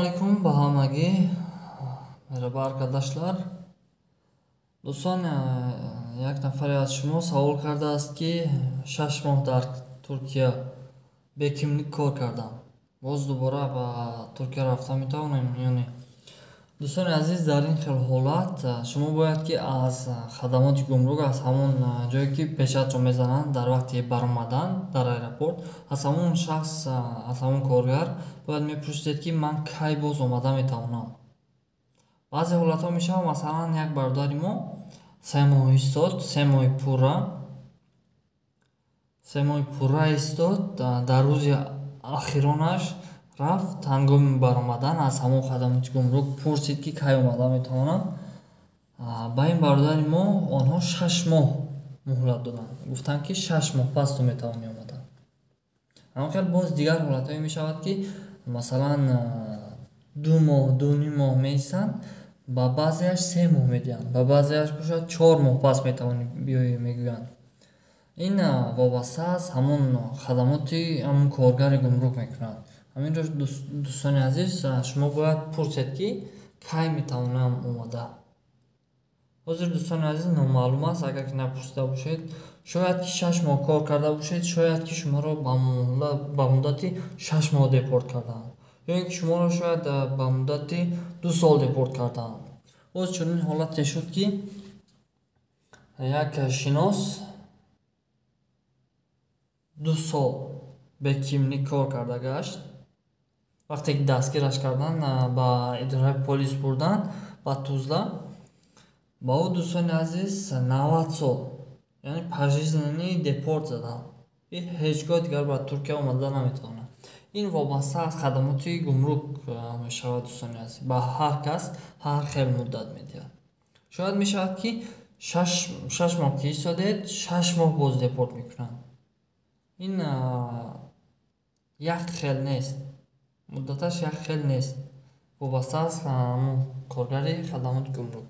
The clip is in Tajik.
Алейкум ба ҳамагӣ. Merhaba arkadaşlar. Дӯстон, як нафаре аз шумо савол кардааст, ки 6 моҳ дар Туркия бе kimlik кор кардам, боз дубора ба Туркия рафта метавонем ё не? Дӯстони азиз, дар ин хел ҳолат шумо бояд ки аз хадамоти гумрук, аз ҳамон ҷое ки печатро мезананд дар вақти баромадан дар аэропорт, аз ҳамон шахс, аз ҳамон коргар бояд мепурсидед, ки ман кай боз омада метавонам. Баъзе ҳолатҳо мешавад, масалан, як бародари мо 3 моҳ истод, 3 моҳи пурра, 3 моҳи пурра истод. Дар рӯзи ахиронаш рафт, ҳангоми баромадан аз ҳамон хадамоти гумрук пурсид, ки кай омада метавонам. Ба ин бародари мо онҳо 6 моҳ муҳлат доданд, гуфтанд, ки 6 моҳ пас ту метавонӣ омадан. Ҳамон хел боз дигар ҳолатҳое мешавад, ки масалан 2 моҳ, 2.5 моҳ меистанд, ба баъзеаш 3 моҳ медиҳанд, ба баъзеаш бошад 4 моҳ пас метавонӣ биёӣ мегӯянд. Ин вобаста аз ҳамон хадамоти ҳамон коргари гумрук мекунад. Ҳаминро, дӯстони азиз, шумо бояд пурсед, ки кай метавонам омада. Ҳозир, дӯстони азиз, номаълум аст. Агар ки напурсида бошед, шояд ки 6 моҳ кор карда бошед, шояд ки шуморо ба муддати 6 моҳ депорт кардаанд ё ин ки шуморо шояд ба муддати 2 сол депорт кардаанд. Боз чунин ҳолате шуд, ки як шинос 2 сол бе kimlik кор карда гашт. Вақте ки дастгираш карданд, ба идораи полис бурданд ба Тузла, ба ӯ, дӯстони азиз, 90 сол, яъне пожизненный депорт заданд. Ҳеҷ гоҳ дигар ба Туркия омада наметавонад. Ин вобаста аз хадамоти гумрук мешавад, дӯстони азиз, ба ҳар кас ҳар хел муддат медиҳад. Шояд мешавад, ки 6 моҳ ки истодед, 6 моҳ боз депорт мекунанд. Ин як хел нест, муддаташ як хел нест, вобаста аст ҳамон коргари хадамоти гумрук.